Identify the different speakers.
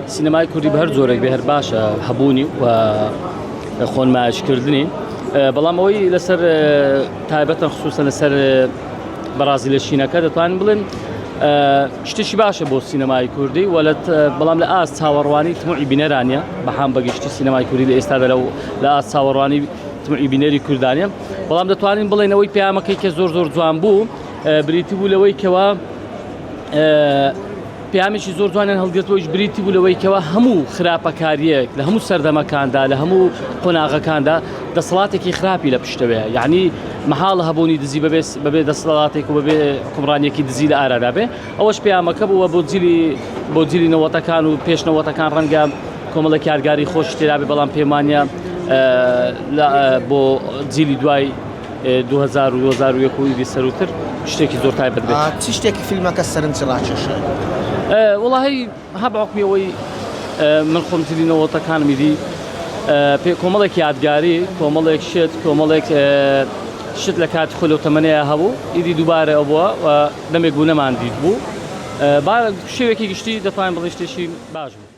Speaker 1: سینەمای کوردی بە هەر جۆرێک بێ هەر باشە هەبوونی و خۆنمایشکردنی بەڵام ئەوەی لەسەر تایبەتە خصوصە لەسەر بەڕازیلە شینەکە دەتوانین بڵێن شتێکی باشە بۆ سینەمای کوردی وەلت بەڵام لە ئاست چاوەڕوانی تموعی بینەرانە بەهام بەگشتی سینەمای کوردی لە ئێستادا لەو لە ئاست چاوەڕوانی تموعی بینەری کوردانە بەڵام دەتوانین بڵێنەوەی پەیامەکەی کە زۆر زۆر جوان بوو بریتی بوو لەوەی کەوا پەیامێکی زۆر جوانیان هەڵگرتووە ئەویش بریتی بوو لەوەی کەوا هەموو خراپەکارییەک لە هەموو سەردەمەکاندا لە هەموو قۆناغەکاندا دەسەڵاتێکی خراپی لە پشتەوەیە یعنی مەحاڵە هەبوونی دزی بەبێ بەبێ دەسەڵاتێک و بەبێ حکومڕانیەکی دزی لە ئارادا بێ ئەوەش پەیامەکە بووە بۆ جیلی بۆ جیلی نەوەتەکان و پێش نەوەتەکان ڕەنگە کۆمەڵێک یادگاری خۆشی تێدا بێ بەڵام پێمانە بۆ جیلی دوای 2000 و 2001 و ئیدی سەروتر شتێکی زۆر تایبەت بێت.
Speaker 2: چ شتێکی فیلمەکە سەرنج ڕاکێشە؟
Speaker 1: وەڵاهی ها بە حوکمی ئەوەی من خۆم جلی نەوەتەکانم ئیدی پێ کۆمەڵێک یادگاری کۆمەڵێک شت کۆمەڵێک شت لە کاتی خۆی لەو تەمەنەیە هەبوو ئیدی دووبارە ئەو بووە و دەمێک بوو نەمان دیت بوو با شێوێکی گشتی دەتوانین بڵێین شتێکی باش بوو.